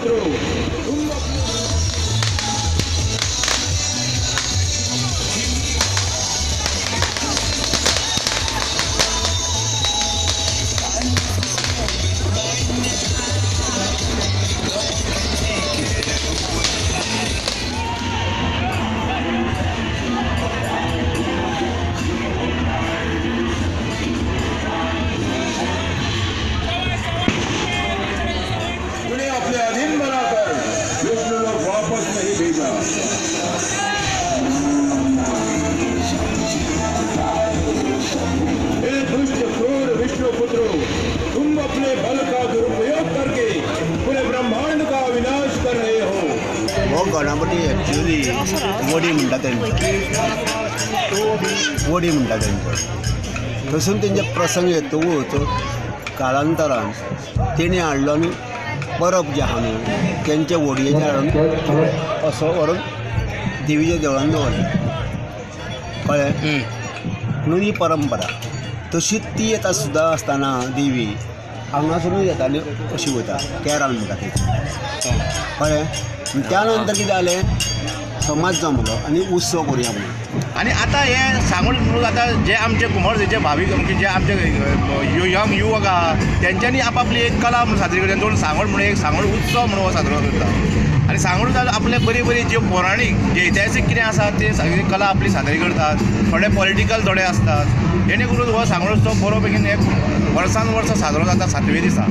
पुत्रों, तुम अपने अधीन बनाकर विष्णु लोग वापस नहीं भेजा। हे दुष्ट क्रूर विष्णु पुत्रों, तुम अपने बल का दुरुपयोग करके पूरे ब्रह्मांड का विनाश कर रहे हो। वो गणपती एक्चुअली वडी म्हणटा तेंचो, वडी म्हणटा तेंचो। थंयसून तेंचे प्रसंग येतकूच कालांतरान तेणी हाडलो आनी परब जे आहा न्हू तेंचे वडयेचे हाडून असो व्हरून देवीच्या देवळान दवरले, कळ्ळें? म्हणून ही परंपरा तशीच ती येता सुद्दां आसतना देवी हांगासरूय येताली, अशी वयता केरळ म्हणटा ती, कळ्ळें? त्या नंतर कितें जालें, समाज जमलो आनी उत्सव करुया म्हणून। आनी आतां हे सांगून म्हणून आतां जे आमचे कुंभारचे भावीक म्हणजे जे आमचे यंग युवक आहा तेंच्यांनी आपापली एक कला म्हणून सादरी करता। दोन सांगोड म्हणून एक सांगोड उत्सव म्हणून हो साजरो करता आनी सांगोड आपले बरी बरी ज्यो पौराणीक जे इतिहासीक कितें आसा ते सगळी कला आपली सादरी करतात। थोडे पॉलिटिकल थोडे आसतात, जेणे करून हो सांगोड उत्सव बरो बेगीन एक वर्सान वर्स साजरो जाता सातवे दिसा।